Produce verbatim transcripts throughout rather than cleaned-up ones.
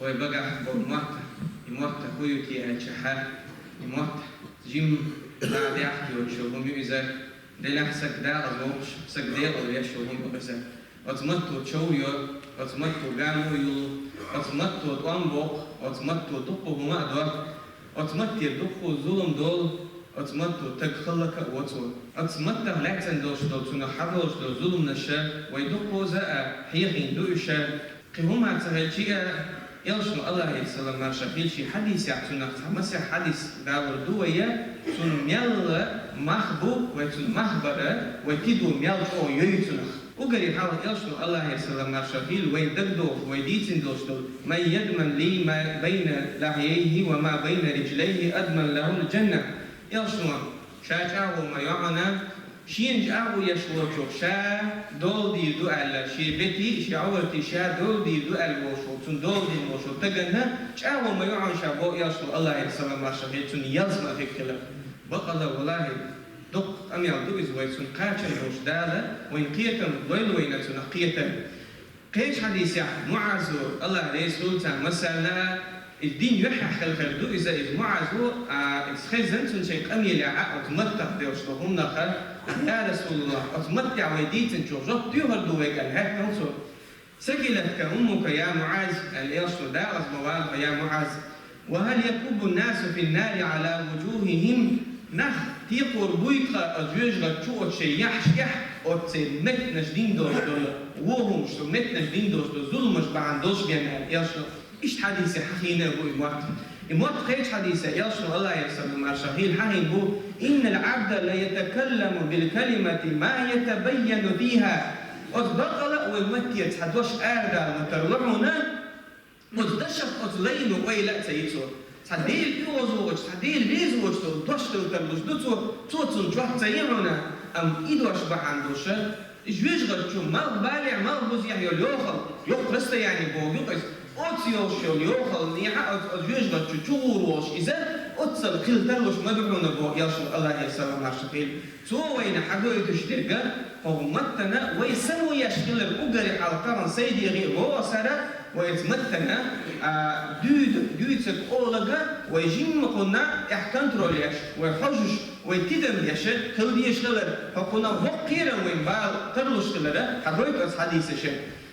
Вай багахь болу мотт, и мотт хӀун ю те аьлча хьа, и мотт жимма дӀа дехьа йоцуш йолу хӀума ю иза, делахь саг декъаза воккхуш, саг декъала веш йолу хӀума ю иза. Оцу матто чов йо, оцу матто гамо йолу, оцу матто тӀом боккху, оцу матто дуккха хӀума а до, оцу маттера дуккха зулам долу, оцу матто таг хӀаллак а во цо. Оцу маттах лаьцна долуш долу, цунах хьадолуш долу зуламнаша вай дуккхаза а хьехийна ду иша. Кхин хӀума ца хилча а, элчано, Аллахьера салам марша хила, шен хьадисехь цунах цхьа масех хьадис далур ду вай, цунна мел мах бу, вай цунна мах бара, вай тидо мел чӀогӀа йой цунах. Уггаре хьалха элчано, Аллахьера салам марша хила, вайна дагадогӀуш, вай дийцина долуш долу: «Ман ядман ли ма байна лахьяйхи ва ма байна риджлайхи, адман лахул джанна». Элчано, ша чӀагӀо ма йо хьуна, шена чӀагӀо еш волчух ша дола дийр ду аьлла, шен бетий, шен Ӏовратий ша дола дийр ду аьлла волуш волу, цунна дола дина волуш волу стаганна чӀагӀо ма йо хьуна ша, боху элчано, Аллахьера салам марша хила, цунна ялсамани хир хилар. Бакъала, валлахӀи, доккха къамел ду иза вай цунна кхачам долуш Дала, вайна кхетам лойла вайна цунах кхетар. Кхечу хьадисехь МуӀазо, Аллах реза хуьлда царна массарна а, иза дин юьххьехь хилла хир ду иза, иза МуӀазо, а, иза хезна цунна шайн къамелехь а, оцу маттах деллачу хӀуманах а: «Я Расулаллах, оцу маттехь вай дийцинчух жоп доьхур ду вайга?» — аьлла, хӀоьттина цо. «Сакилатка уммука, я МуӀаз», — аьлла элчано, «дакъаза ма вала хьо, я МуӀаз». «Ва хӀал якуббу ннасу фи ннари Ӏала вуджухихим?» Нах текхор буй тхан оцу жоьжахати чу оцу шайн яххьаш тӀехь, оцу церан меттанаш дина долуш долу вон хӀумаш, цу меттанаш дина долуш долу зуламаш бахьана долуш бен аьлла элчано. Иштта хьадисехь хьахийна а бу и мотт. И мотт кхечу хьадисехь элчано, Аллахьера салам марша хила, хьахийна бу: «Иннал Ӏабда ла ятакалламу бил калимати ма ятабайяну фиха». Оцу бакъала а вай маттера цхьа дош арадала ма тарло хьуна, оцу дашах оцу лайно ойла а ца йи цо. Цхьа Дела оьгӀазвахачу, цхьа Дела реза воцу долу дош хила тарлуш ду цо, цо цунна жоп ца йи хьуна, амма и дош бахьана долуша, и жоьжахати чу малхбалехь, малхбузехь йолу йохалла, йоккха расстояние боху юкъа иза, оцу йолуш йолу йохаллехь а оцу, оцу жоьжахати чу чугӀур волуш иза, оццал хила тарлуш ма ду хьуна боху элчано, Аллахьера салам марша хила. Цо вайна хьагойтуш дерг а, хӀокху маттана вай само еш хилар уггаре хьалха тахана сайдегӀи а боху аса, вай оцу маттана, а, дуьйцу-, дуьйцург, къолагӀа вай жимма кхунна тӀехь контроль еш, вай хьожуш, вай тидам еш хила дезаш хилар, хӀокхунах хӀокху кхерам вайн бала тарлуш хилар хьагойту оцу хьадисаша.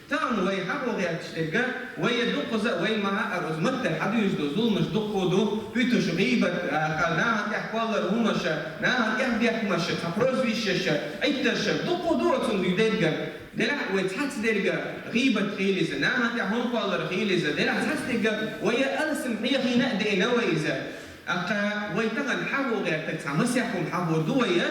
Тахана вай хьахо гӀерташ дерг а, вай дуккхаза а, вай ма хаьара, оцу маттара хьадуьйцуш долу зуламаш дуккха ду, пуьтуш, гӀийбат, а, кхара нахана тӀехь кхоллар хӀумаша, нахана тӀехь бехкамаша, цхьа прозвищаша, Ӏиттарша, дуккха ду оцунна дерг а. Делахь а вай цхьацца дерг а гӀийбат хийла иза, нахана тӀехь хӀума кхоллар хийла иза, делахь цхьацца дерг а вай алсам хьехийна а деана вай иза. Аккха вай тахана хьахо гӀертарг цхьа масех хӀума хьахор ду вай,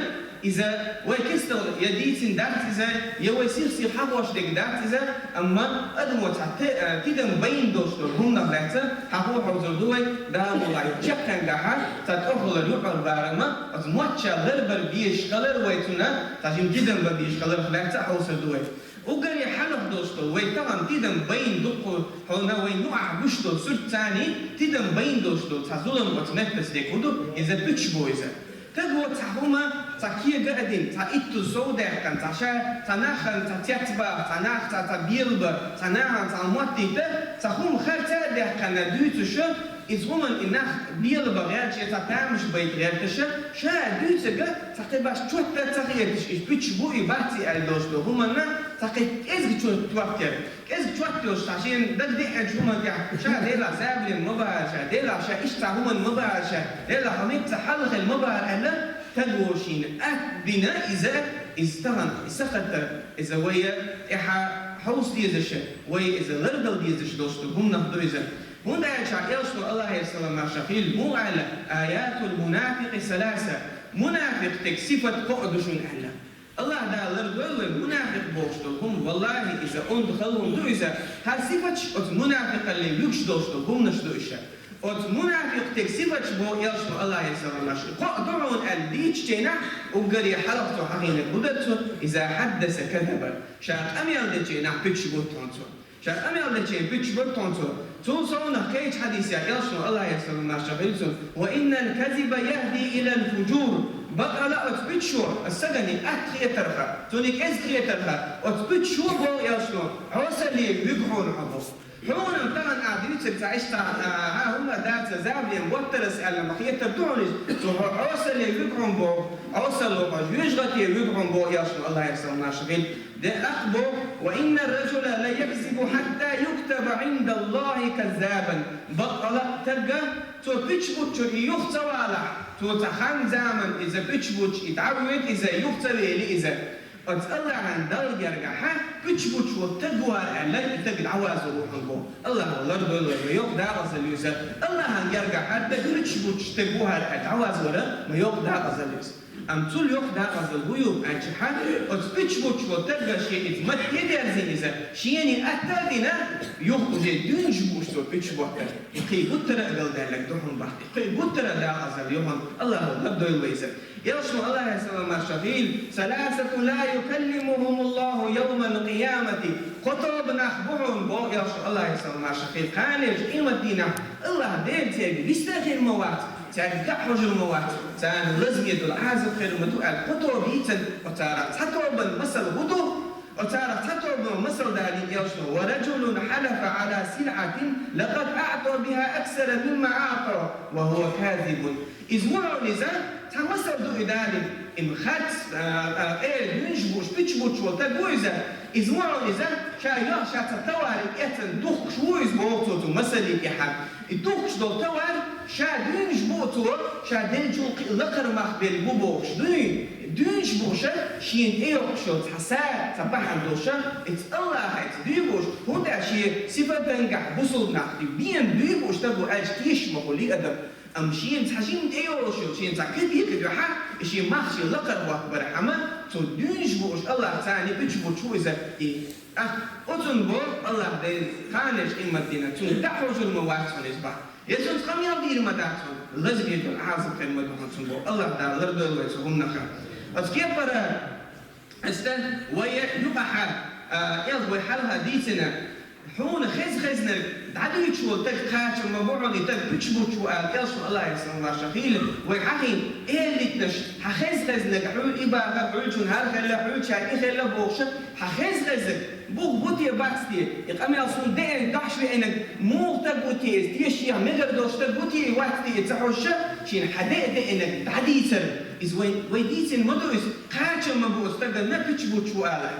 иза вай кестал я дийцина дац иза, я вай сих-сиха хьахош дерг дац иза, амма адамо цхьа те-, а, тидам байна долуш долу хӀуманах лаьцна хьахо хьовзур ду вай, Дала мукъ лахь, чаккхенгахьа цхьа тӀохалар юкъара барама, оцу мотт ша ларбар безаш хилар вай цунна, цхьа жима тидам бан безаш хиларх лаьцна а хьовсур ду вай. Уггаре хьалха долуш долу вай тахана тидам байна дуккха хьуна вайн юкъахь гуш долу сурт царний тидам байна долуш долу цхьа зулам оцу меттаца дерг хӀун ду, иза пуьташ бу иза. Таго цхьа хӀума, цхьа кега а дина, цхьа иттаза сов даьккхина, цхьа ша, цхьа нахана цхьа цецбаха, цхьа нах цхьа, цхьа белаба, цхьа нахана цхьа моттийта, цхьа хӀума харца а даьккхина дуьйцуша, иза хӀуманна и нах белаба гӀерташ, я цхьа тамаш байта гӀерташа, ша дуьйцург цхьа кхин башха чот а ца хеташ, иза пуьташ бу и бац и аьлла долуш долу хӀуманна цхьа кхин кӀезиг чот, чот яра. КӀезиг чот йолуш цхьа шена дагадеъначу хӀуманна тӀехь, ша делахь сабаре ма бахьара ша, делахь ша иштта цхьа хӀуманна ма бахьара ша, делахь хьо мега цхьа хьалхара ма бахьара аьлла, таго шена атта бина иза, иза тахана, и сахатта, иза вай тӀехьа хьовса дезаша, вай иза лардала дезаш долуш долу хӀуманах ду иза. ХӀунда аьлча элчано, Аллахьера салам марша хила, муха аьлла: «Аятул мунафикъи саласа», мунафикъ стеган сифат кхоъ ду шуна аьлла. Аллах Дала лардойла вай мунафикъ бохуш долу хӀума, валлахӀи, иза онда хала хӀума ду иза. ХӀара сифаташ оцу мунафикъалле вуьгуш долуш долу хӀуманаш ду иша. Оцу мунафикъ стеган сифаташ боху элчано, Аллахьера салам марша хила, кхоъ ду хьуна аьлла дийцичу хенахь, уггаре хьалха цо хьахийнарг хӀун дара цо, иза хьаддаса казаба, ша къамел дечу хенахь пуьташ бу тхуна цо. Ша къамел дечу хенахь пуьташ бу тхуна цо. Цул совнах кхечу хьадисехь элчано, Аллахьера салам марша хила цунна: «Ва иннал казиба яхӀди илал фуджур». Бакъала оцу пуьташо, аса сагана атта хетарха, цунна кӀезиг хетарха, оцу пуьташо, боху элчано, хьо сарле вуьгу хьуна хьо боху. Хьуна тахана а дуьйцург цхьа иштта, а, а, хӀума дац, забаран боттараш аьлла, ма хетар ду хьуна иза. Цо хьо Ӏесале вуьгу хьуна боху, Ӏесало хьо жоьжахате вуьгу хьуна боху, аьлла шуна, Аллахьера салам-маршо хуьлда. Де ах боху: «وإن الرجل ليكذب حتى يكتب عند الله كذابا». Баккъала а стаг, цо пуьчбуччуьра и юха ца валахь, цо цхьа хан-заман иза пуьчбуччу и дӀавоьду иза, юха ца вели иза. Оцу Аллахьан Далла гергахьа пуьчбуччу стаг ву хӀара аьлла, и стаг дӀавазор ву хьуна боху. Аллахьа лардойла вай, ма йоккха декъазалла ю иза. Аллахьан гергахьа стаг пуьчбуччу стаг ву хӀара аьлла дӀавазор ма йоккха декъазалла ю иза. Амма цул йоккха декъазалла хӀун ю аьлчахьа, оцу пуьчбуччу стага шен иза матте а дерзийна иза, шена атта а дина, юха уже дуьйнаш бууш цо пуьчбуттар. И кхин гуттара а галдаьлларг ду хьуна боху. И кхин гуттара а декъазалла ю хьуна. Аллахьа лардойла вай иза. Аьлла шуна, Аллахьера салам-маршо хуьлда: «ثلاثة لا يكلمهم الله يوم القيامة». Кхо тоба нах бу хьуна боху, аьлла шуна, Аллахьера салам-маршо хуьлда, кхана къематдийнахь Аллахь Дела цаьрга вист а хир ма вац, цаьрга дӀа а хьожур ма вац, царна лазаме долу Ӏазап хир ма ду аьлла, кхо тоба йийцина, оцарах цхьа тобан масал хӀун ду? Оцарах цхьа тобан масал далийна, аьлла шуна: «ورجل حلف على سلعة لقد أعطى بها أكثر مما أعطى وهو كاذب». Иза ву хьуна иза, цхьа масал ду и далийна. Има хац, а, а, къера дуьйнаш бууш, пуьчбуччу стаг ву иза. Иза ву хьуна иза, ша йо-, ша цхьа товар эцна духкуш ву иза боху цо цу масале тӀехь. И духкуш долу товар ша дуьйнаш бу цо, ша деллачул кхин а лакхара мах белла бу бохуш дуй. Дуьйнаш бу ша, шена тӀейогӀуш йолу цхьа са, цхьа бахьана долуш, иза Аллахьаца дуй бууш, хӀунда аьлча шен сифатангахь бусулба нах дуй, бен дуй бууш стаг ву аьлча тешаш ма хуьлу адам. Амма шена цхьа жимма тӀейогӀуш йолу, шена цхьа кепека дуьхьа, и шен мах шен лакхара хӀоттабархьама, цо дуьйнаш бууш Аллахьаца царна пуьчбуччу ву иза. И, а, оцунна боху Аллахь Дела, кхана къематдийнахь цунна дӀа а хьожур ма вац хьуна иза боху. Я цунца къамел дийр ма дац хьуна, лазаме долу Ӏазап хир ма ду хьуна цунна боху. Аллахь Дала лардойла вай цу хӀуманах. Оцу кепара Иштта вай юкъахь, а, аьлла вай хьалха дийцина, хьуна хеза-хезнарг дӀадуьйцуш волу стаг кхачам ма бу хьуна, и стаг пуьчбуччу ву аьлла, аьлла шуна, Аллахьера салам-маршо хуьлда, вай хьахийна, элийтинарш, хьан хеза-хезнарг, хьуьлчу и бахара, хьуьлчун хӀара хилла, хьуьлчара и хилла бохуш, хьан хеза-хезарг бух бу те, бац те, и къамел суна деана, дохьуш веанарг муха стаг ву те иза, тешаш мегар долу стаг ву те, вац те, и ца хьожуш, шена хьан де а деанарг дӀадийцар. Иза вай, вай дийцина ма ду иза, кхачам ма бу оцу стагана пуьчбуччу ву ала.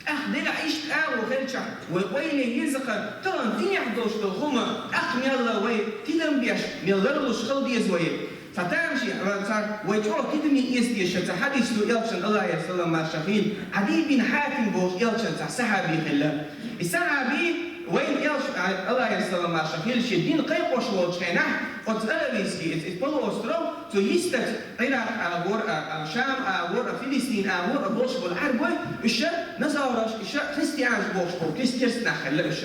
ТӀаккха делахь иштта агӀо хилчахь, вай ойла еза-кх, тахана динехь долуш долу хӀума, тӀаккха мелла вай тидам беш, мел ларлуш хила деза вай. Цхьа тамашийна, цхьа вай чӀогӀа тидаме эца дезаш цхьа хьадис ду, аьлла шуна, Аллахьера салам-маршо хуьлда, Ӏадий бин Хьатим бохуш аьлла шуна цхьа сахьаби хилла. И сахьаби вайна аьлла шуна, Аллахьера салам-маршо хуьлда, шен дин кхайкхош волчу хенахь, оцу Аравийский, иза, иза полуостров, цу йистаца Ӏиракъ агӀор а, а, Шам агӀор а, Филистин агӀор а болуш болу Ӏаьрбой, уьш ша насараш, уьш ша христианаш бохуш болу, кис-, керстанаш хилла уьш.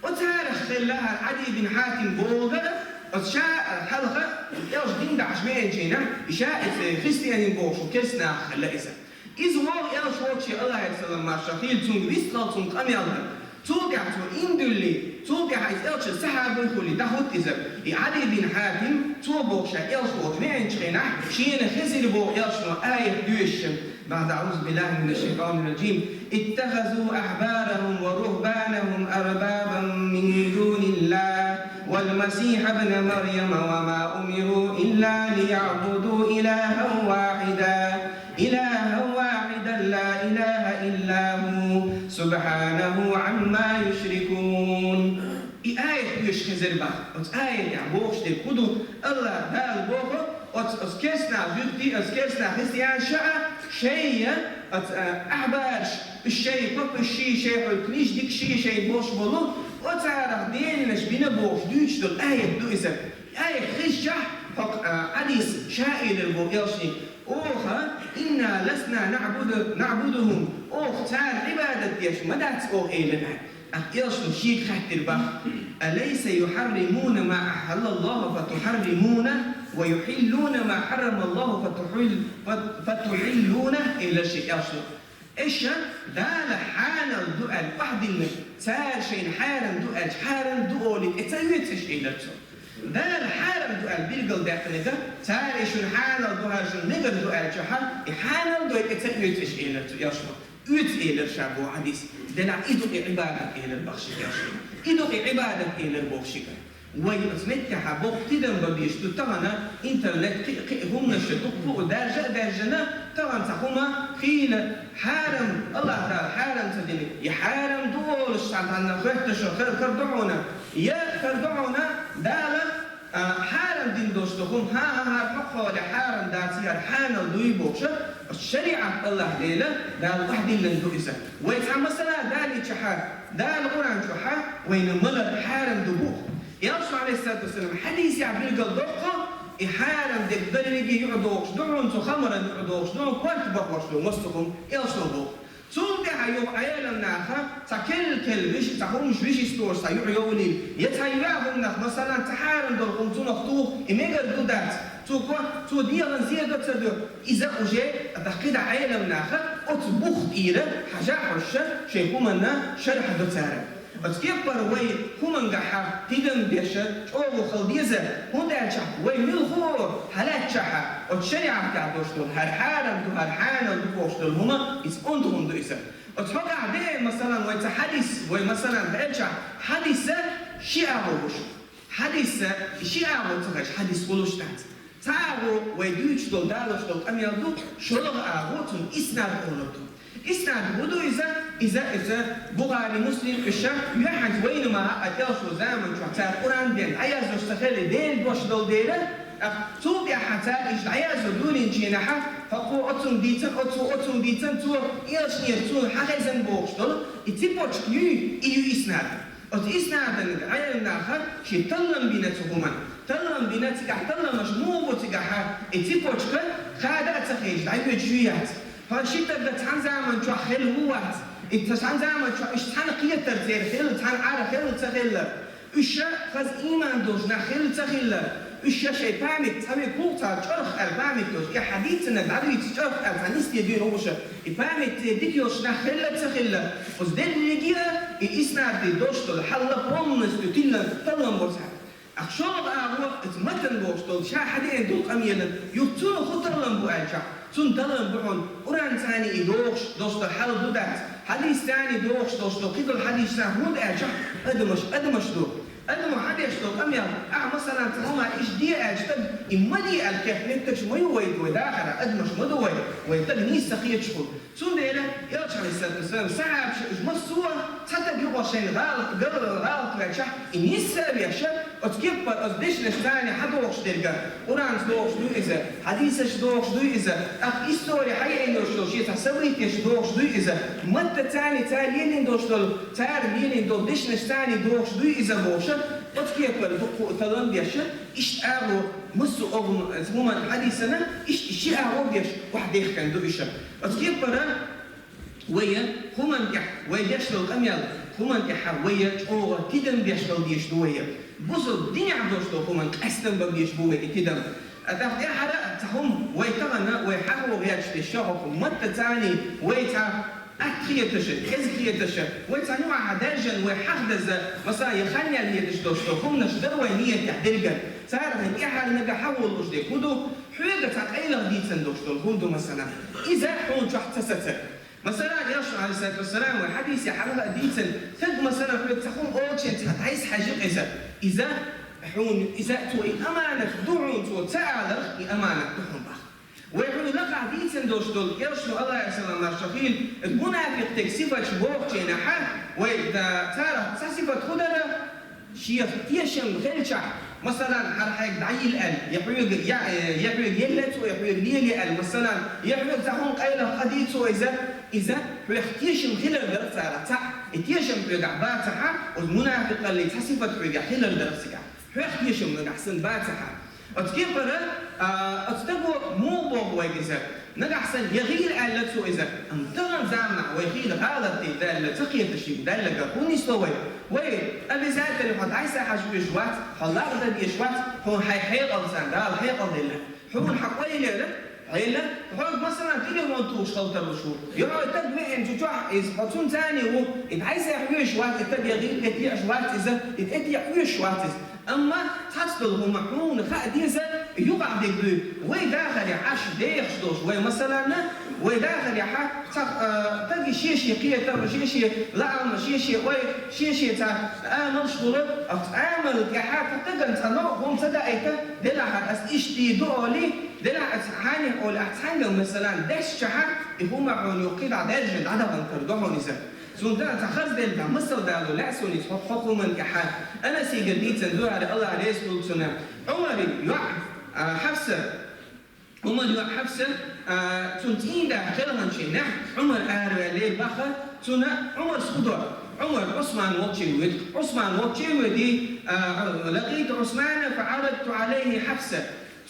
Оцарах хилла хӀара Ӏадий бин Хьатим бохург, оцу ша, а, хьалха, аьлла шуна, дин дахьаш веанчу хенахь, и ша иза христианин бохуш болу керстанаш хилла иза. Иза вогӀу аьлла шуна волчу Аллахьера салам-маршо хуьлда, цуьнга вистхилла цуьнан къамел дан. Цул тӀаьхьа цо ийман дуьллий, цул тӀаьхьа иза аьлла шуна сахьаби хуьлий, дӀахӀутту иза. И Ӏадий бин Хьатим, цо боху ша аьлла шуна волчу веанчу хенахь, шена хезира боху аьлла шуна ма айхьа доьшуш. بعد أعوذ بالله من الشيطان الرجيم. اتخذوا أحبارهم ورهبانهم أربابا من دون الله والمسيح ابن مريم وما أمروا إلا ليعبدوا إلها واحدا إلها واحدا لا إله إلا هو سبحانه عما يشركون. И аят доьшуш хезира боху. Оцу аятехь бохуш дерг хӀун ду? Аллах Дала боху, оцу, оцу керстанаш, жуьгтий, оцу керстанаш, христианаш ша а, шайн а, оцу, а, ахьбараш, уьш шайн папаш ший, шайн хьуьлла книжникаш ший, шайн болуш болу, оцарах денанаш бина бохуш дуьйцуш долу аят ду иза. Аят хезчахь, хӀокху, а, Ӏадис ша элира боху аьлла шуна: «Оха, إنا لسنا نعبد، نعبدهم, оха царна Ӏибадат деш ма дац оха», — элира. ТӀаккха аьлла шуна шега хаьттира боху: «أليس يحرمون ما أحل الله فتحرمونه ويحلون ما حرم الله فتحل-، فت-، فتحلونه», — элира шега аьлла шуна. Аша Дала хьанал ду аьлла охьадиллинарг, цара шайна хьарам ду аьлча, хьарам ду олий тӀе ца оьцу аша, элира цо. Дала хьарам ду аьлла билгалдаьккхинарг, цара и шуна хьанал ду, хӀара шуна мегар ду аьлча, и хьанал ду тӀе ца оьцу аша, элира цо, аьлла шуна. Оьцу элира ша боху хьадис. Делахь и ду-кх и Ӏибадат элира боху шига. И ду-кх и Ӏибадат элира боху шига. Вай оцу меттехь боккха тидам бан безаш ду тахана интернет кхин а, кхин а хӀуманаш дуккха а даржа а даьржина, тахана цхьа хӀума хийла хьарам, Аллах Дала хьарам ца дина, и хьарам ду олуш цхьа ханна хоьттуш хир, хир ду хьуна, я хир ду хьуна Дала а, хьарам дина долуш ду хӀума, хӀан-хӀа, хӀара хьокхо вале хьарам дац, хӀара хьанал дуй бохуш, оцу шариӀат Аллах Дела, Дала охьадиллина ду иза. Вай цхьа масала далийчахьа, Дала Къуръан чохьа вайна малар хьарам ду боху. Элчано, Ӏалайхиссалату вассалам, хьадисехь билгал доккху, и хьарам дерг дерриге юкъадохуш ду хьуна, цу хамаран юкъадохуш ду хьуна, корта бахош ду, массо а хӀума, Элчано боху. Цул тӀаьхьа юха Ӏелам наха цхьа кел-кел виш-, цхьа хӀумаш виш-, йистошца юкъа йовлийла. Я цхьа йоьхна нах, масалан, цхьа хьарам долу хӀума цунах туху, и мегар ду дац. Цо ко-, цо дегӀан зен до ца до, иза уже, тӀаккха кхидӀа Ӏелам наха оцу бух тӀера хьажа а хьожуш, шайн хӀуманна шарахь до цара. Оцу кеппара вай хӀумангахьа тидам беша чӀогӀа хила деза, хӀунда аьлча вай мила хӀума хьалаьттачахьа, оцу шариӀатехь долуш долу, хӀара хьарам ду, хӀара хьанал ду бохуш долу хӀума, иза онда хӀума ду иза. Оцу хьокъехь де, масалан, вай цхьа хьадис, вай, масалан, аьлча, хьадиса ши агӀо гуш. Хьадиса ши агӀо ца хезаш, хьадис гулуш дац. Цхьа агӀо вай дуьйцуш долу, далош долу къамел ду, шолгӀа агӀо цунна иснад олур ду. Иснад хӀун ду иза? Иза, иза Бухари, Муслим, уьш юьхьанца вайна ма хаьа, тӀелхачу заман чохь цара Къуръан бен дӀаяздеш ца хилла, Делан дош долу дела, тӀаккха цул тӀаьхьа цара иштта дӀаязду дуьйцучу хенахьа, хӀокхо оцунна дийцина, оцо оцунна дийцина, цо элчанера цунна хьан хезна бохуш долу, и цепочка юй, и ю иснад. Оцу иснадана Ӏелам наха шен таллам бина цу хӀуманна. Таллам бина цигахь, талламаш муха бу цигахьа, и цепочка хада а ца хеташ, дӀайоьдуш ю яц. Хьо ши таг цхьана заман чохь хилла ву вац. И цхьана заман чохь уьш цхьана кхетар церан хилла, цхьана Ӏара хилла ца хилла. Уьш ша хаза ийман долуш нах хилла ца хилла. Уьш ша шайн память цхьа векал цхьа чӀарх аьлла память долуш. И хьадийцинарг дӀадуьйцу чӀарх аьлла цхьа нисде дуьйна хӀума ша. И память церан дика йолуш нах хилла ца хилла. Оцу дерриге а и иснадий долуш долу хьалла полностью тилла таллам бо цара. Ахь шолгӀа агӀо, иза матан бохуш долу, ша хьадеана долу къамелан, юха цунна хӀун таллам бу аьлча, цунна таллам бу хьуна, Къуръан царний и дохуш, долуш долу хьал ду дац, хьадис царний дохуш, долуш долу кхидолу хьадис царна хӀунда аьлча, адамаш, адамаш ду. Адамо хьан деш долу къамел, ахь, масалан, цхьа хӀума иштта де аьлча, стаг, и ма де аьлла кхетта меттигаш ма ю вай, вай дахара, адамаш ма ду вай, вай стаг нийса ца хеташ хуьлу. Цундела Элча, Ӏалайхиссалату вассалам, сахьабаша уьш массо а цхьа таг юкъа шайна гӀалат, гал-, гӀалат ваьлча, и нисса а веша, оцу кеппара оцу дешнаш царний хьан дохуш дерг, Къуръанца дохуш дуй иза, хьадисаш дохуш дуй иза, тӀаккха истори хьан яйна йолуш йолу шен цхьа событиеш дохуш дуй иза, матта царний цара лелийна долуш долу, цара лелийна долу дешнаш царний дохуш дуй иза бохуша, оцу кеппара дуккха а таллам беша, иштта агӀо массо а хӀума-, хӀуманна хьадисана, иштта ши агӀо беша, охьадехкан ду иша. Оцу кеппара вай хӀуманна тӀехь, вай деш долу къамел, хӀуманна тӀехьа вай чӀогӀа тидам беш хила дезаш ду вай. Бусалба динехь долуш долу хӀуманна къаьстам бан безаш бу вай и тидам. ТӀаккха тӀаьххьара а цхьа хӀума вай тахана, вай хьахо гӀерташ деш шо хӀокху матта царний вай цхьа атта хеташа, кӀезиг хеташа, вай цхьа юкъахь даьржина вай хьахдаза, масала, я хан ял хеташ долуш долу хӀуманаш дара вай ниятехь дерг. Цара хӀинца тӀаьххьара нагахь хьахо лууш дерг хӀун ду? Хьоьга цхьа къайлаха дийцина долуш долу хӀун ду, масала? Иза хьуна чохь ца сацара. Масала, Элчано, Ӏалайхиссалату вассалам, вай хьадисехь хьалха а дийцина, стаг, масала, хьоьга цхьа хӀума олучехь цхьа дӀасахьажийта иза. Иза хьуна, иза цо и аманат ду хьуна, цо ца аларх, и аманат ду хьуна боху. Вай хьуна лакхахь дийцина долуш долу, Элчано, Аллахьан салам-маршо хуьлда, мунафикъ стеган сифаташ бохучу хенахьа, вай, да, царах цхьа сифат хӀун дара? Шех тешам хилчахь, масалан, хӀара хьайга дӀайилла аьлла, я хьоьга, я, я хьоьга елла цо, я хьоьга лелае аьлла, масалан, я хьоьга цхьа хӀума къайлаха дийцо иза, иза хьоьх тешам хилар дара царах цхьаъ. И тешам хьоьгахь бацахьа, оцу мунафикъаллин цхьа сифат хьоьгахь хилар дара цигахь. Хьоьх тешам нагахь санна бацахьа. Оцу кепара, а, оцу стаго муха боху вайга иза? Нагахь санна я гӀийла аьлла цо иза, амма тахана заманахь вай хийла гӀалат даьлла, ца кхеташ шиъ даьлларг хӀун нисло вай? Вай обязательно хьо дӀасахьажа везаш вац, хьо лагӀдан дезаш вац, хьуна хьайн хьекъал санна, Дала хьекъал делла. Хьуна хьан къайлера, хьайна, хьо, масалан, телефон тухуш хила тарлуш ву. Я хьо таг веанчу чохь иза, хьо цунна царний ву, и дӀасахьа везаш вац, и таг я гӀийла тӀетеӀаш вац иза, и тӀетеӀа везаш вац иза. Амма цхьацца долу хӀума хьуна хаа деза, юкъахь дерг дуй. Вай дахаре Ӏаш дехаш долуш, вай, масалана, Вай дахарехьа цхьа, а, тага шен-шен кхетам, шен-шен лаам, шен-шен ой, шен-шен цхьа амалш хул, оцу амал тӀехьа цхьа тагана цхьа новкъа хӀума ца даийта, делахь аса иштта дийр ду олий, делахь аса хьанехь олий, ахь цхьаьнгал, масалан, даьссачохь, и хӀума хьуна юххе дӀадаьржина дӀадаханкар ду хьуна иза. Цунна цхьа харц делла, масал дало лаьа суна иза хӀокху хӀуманна тӀехьа. Анасигара дийцина ду хӀара, АллахӀ реза хуьлда цунна. Ӏумаран йоӀ, а, Хьафса, Ӏумаран йоӀ Хьафса, а, цуьнан цӀийнда кхелхинчу хенахь Ӏумар араваьллера боху, цунна Ӏумарс хӀун до? Ӏумар Ӏусман волчу воьду. Ӏусман волчу воьдий, а, «لقيت عثمان فعرضت عليه حفصة».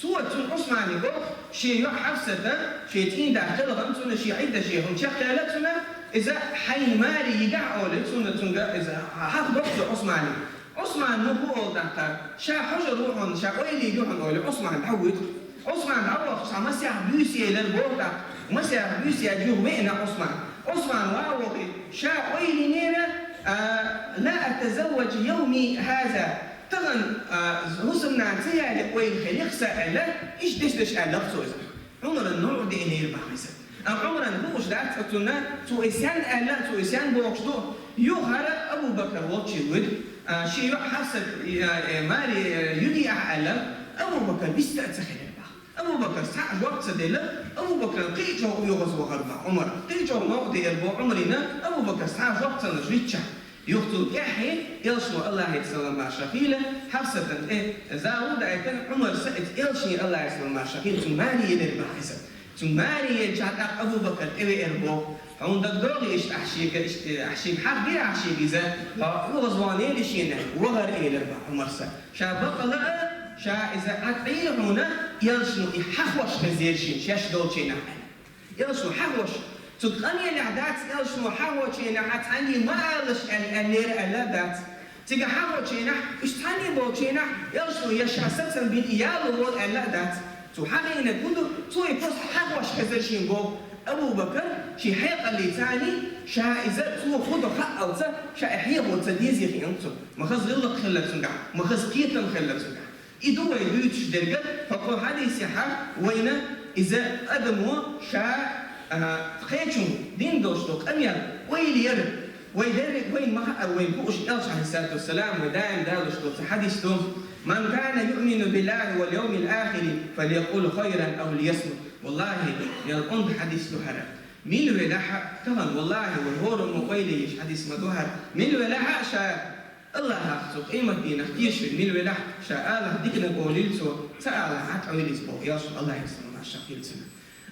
Цо цунна Ӏусмане боху, шен йоӀ Хьафсата, шен цӀийнда кхелхина цунна, шен Ӏидда шен хӀума чекхъяьлла цунна, иза хьайна маре йигахь олий, цунна цуьнга иза хьахдоккху цо Ӏусмане. Ӏусман муха ву олу тӀаккха, ша хьожур ву хьуна, ша ойла йийр ю хьуна олий, Ӏусман дӀавоьду. Ӏусман дӀавахча, цхьа масех буьйса елира боху тӀаккха, масех буьйса яьлча юха веана Ӏусман. Ӏусман ван а вохий, ша ойла йинера, а, «لا أتزوج يومي هذا». Тахана, а, хӀусамнана ца яьлла ойла хилира сан аьлла, иштта деш-деш аьлла цо иза. Ӏумаран новкъа деанера боху иза. Амма Ӏумарна хууш дац цунна, цо и сенна аьлла, цо и сенна бохуш ду. Юха хӀара Абу Бакар волчу воьду, а, шен йоӀ Хьафсат, а, э, маре, э, юьдий ахь аьлла, Абу Бакар вист а ца хилира боху. Абу Бакарс цхьа а жоп ца делла, Абу Бакарна кхин а чӀогӀа оьгӀазвахара боху Ӏумар. Кхин а чӀогӀа новкъа деара боху Ӏумарна, Абу Бакарс цхьа а жоп ца луш виччахь. Юха цул тӀаьхьа элчано, АллахӀера салам маршалла хуьлда, Хьафсатана тӀе зала даийтина, Ӏумарс а иза элчане, АллахӀера салам маршалла хуьлда, цунна маре елира боху иза. Цунна маре елчахь тӀаккха Абу Бакар тӀевеара боху. Хьуна дагадогӀий иштта ахь шега, иштта ахь шега хьахадира ахь шега иза, хьо оьгӀазваханера шена, вахара элира боху Ӏумарс. Ша бакъ а лаа, ша иза Ӏад Ӏийра хьуна, элчано и хьахош хезира шена, шаьш долчу хенахь аьлла. Элчано хьахош, цу къамелехь дац элчано хьахочу хенахь цхьаьнгге ма алалаш аьлла, аьллера аьлла дац. Цига хьахочу хенахь, уьш цхьаьнгге болчу хенахь, элчано я ша сацам бина яло волу аьлла а дац. Цо хьахийнарг хӀун ду, цо и просто хьахош хезира шена боху. Абу Бакар шен хьекъаллица цхьаьний, ша иза цо хӀун до хаалца, ша и хьехо ца дезий хиъна цунна. Ма хаза гӀиллакх хилла цуьнгахь, ма хаза кхетам хилла цуьнгахь. И ду вай дуьйцуш дерг, хӀокху хьадисехь вайна иза адамо ша, а, кхечунна дина долуш долу къамел ойла яр. Вай дерриг вайна ма хаьара, вайна хууш, элча, Ӏалайхиссалату вассалам, вай даим далуш долу цхьа хьадис ду: «من كان يؤمن بالله واليوم الآخر فليقل خيرا أو ليصمت». Валлахи, ял онда хьадис ду хӀара. Мила велахь а, тахана, валлахи, вай хӀораммо ойла еш хьадис ма ду хӀара. Мила велахь а ша АллахӀах, цу къематдийнах тешаш верг мила велахь а, ша алахь диканиг олийла цо, ца алахь Ӏад Ӏуьйлийла иза боху, элчано, АллахӀера салам маршалла хуьлда цунна.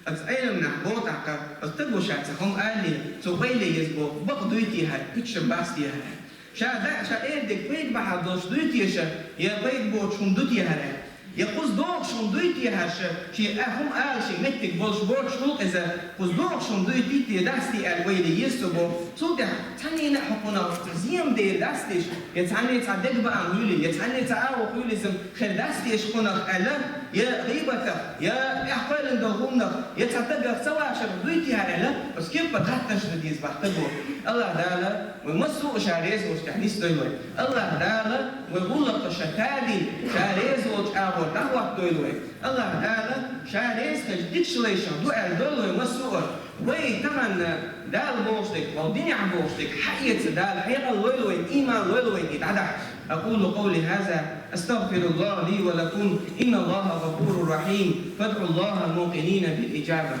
Аса Ӏеламнах боху тӀаккха, аса стага ша цхьа хӀума алале, цо ойла еза боху, бакъ дуй те хӀара, уьш ша бац те хӀара. Ша да, ша эр дерг пайда бахьа долуш дуй те ша, я пайда боцуш хӀума ду те хӀара. Я кхуза догӀуш хӀума дуй те хӀара ша, шен а хӀума ала шен меттиг болуш боцуш хӀума иза, кхуза догӀуш хӀума дуй те, те дац те аьлла ойла еза цо боху. Цул тӀаьхьа цхьаннена а хӀокхунах цхьа зен ма дер дац те ша, я цхьанне цхьа дегабаам хуьлий, я цхьанне цхьа агӀо хуьлий, иза хир дац те ша хӀокхунах аьлла, я гӀийбатах, я тӀехь кхоьллина долу хӀуманах, я цхьа дагах ца вашарх дуй те хӀара аьлла, оцу кеппа хаттарш дан деза боху стага. АллахӀ Дала вай массо а ша реза волчу тӀехь нисдойла вай. АллахӀ Дала вай гӀуллакхаш ша тадийна, ша реза волчу агӀор дӀахӀоттадойла вай. АллахӀ Дала ша реза хилча дикачу лайшах ду аьлла дойла вай массо а. Вай тахана Дала бохуш дерг, хьо динехь бохуш дерг хьаэца Дала хьекъал лойла вайна, ийман лойла вайна и дӀадахьа. أقول قولي هذا، أستغفر الله لي ولكم، إن الله غفور رحيم، فادعوا الله موقنين بالإجابة.